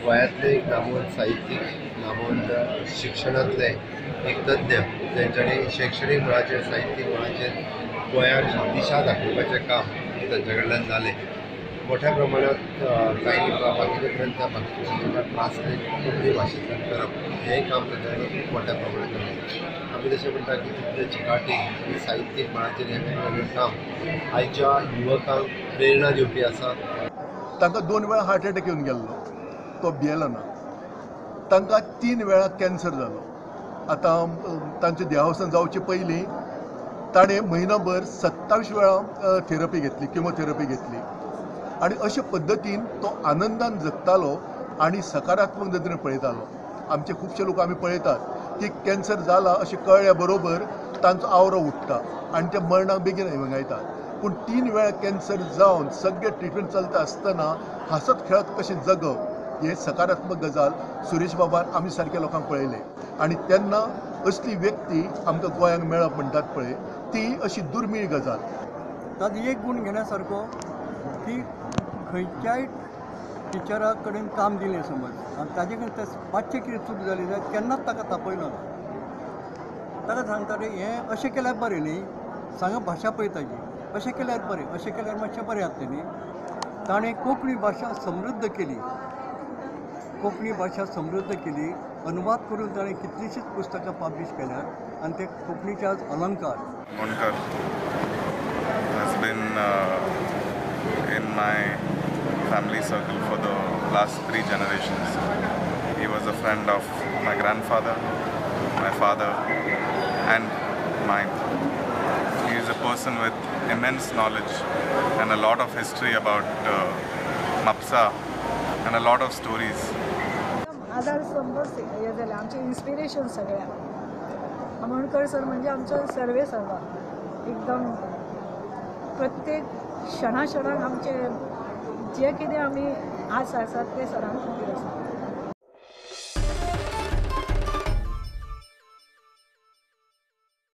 गोंयांतले एक नामवंत साहित्यीक, नामवंत शिक्षणांतले एक तज्ञ, तेंच्यांनी शैक्षणीक मळाचेर, साहित्यीक मळाचेर गोंयाक दिशा दाखोवपाचें काम तांच्या कडल्यान जालें. मोठ्या प्रमाणात कांय बाकीचे ग्रंथ, बाकीचे पुस्तकां ट्रान्सलेट कोंकणी भाशेंतल्यान करप हेंय काम तांच्या कडल्यान खूब मोठ्या प्रमाणात जालें. आमी तशें म्हणटा की तितलें चिकाटी आनी साहित्यीक मळाचेर हें वेगवेगळें काम आयच्या युवकांक प्रेरणा दिवपी आसा. तांकां 2 वेळा हार्ट अटॅक येवन गेल्लो, तो भियेलो ना. तांकां 3 वेळा कॅन्सर जालो. आतां तांचें देहावसान जावचे पयलीं ताणें म्हयनोभर 27 वेळा थेरपी घेतली, किमोथेरपी घेतली आनी अशे पद्दतीन तो आनंदान जगतालो आनी सकारात्मक नदरेन पळयतालो. आमचे खुबशे लोक आमी पळयतात की कॅन्सर जाला अशें कळ्ळ्या बरोबर तांचो आवरो उठ्ठा आनी ते मरणाक बेगीन वेंगायतात. पूण 3 वेळा कॅन्सर जावन सगळे ट्रिटमेंट चलता आसतना हांसत खेळत कशें जगप हे सकारात्मक गजाल सुरेश बाबान आमी सारक्या लोकांक पळयलें. आनी तेन्ना असली व्यक्ती आमकां गोंयांक मेळप म्हणटात पळय, ती अशी दुर्मीळ गजाल. ताजो एक गूण घेण्या सारको की खंयच्याय टिचरा कडेन काम दिलें समज आनी ताजे कडेन ते मातशें कितें चूक जाली जाल्यार केन्नाच ताका तापयलो ना. ताका सांगता रे हें अशें केल्यार बरें न्ही, सांगा भाशा पळय ताजी, अशें केल्यार बरें, अशें केल्यार मातशें बरें जातलें न्ही. ताणें कोंकणी भाशा समृद्ध केली, कोंकणी भाशा समृद्ध केली. अनुवाद करून ताणें कितलींशींच पुस्तकां पब्लिश केल्यात आनी ते कोंकणीचे आज अलंकार. Amonkar has been in my family circle for the last 3 generations. He was a friend of my grandfather, my father and mine. He is a person with immense knowledge and a lot of history about Mapsa and a lot of stories. आधार स्तंभ हे जाले आमचे inspiration सगळ्यांक. Amonkar sir म्हणजे आमचो survey सर्वा, एकदम प्रत्येक क्षणा क्षणाक आमचे जे कितें आमी आस आसात ते सरांक खातीर आसा.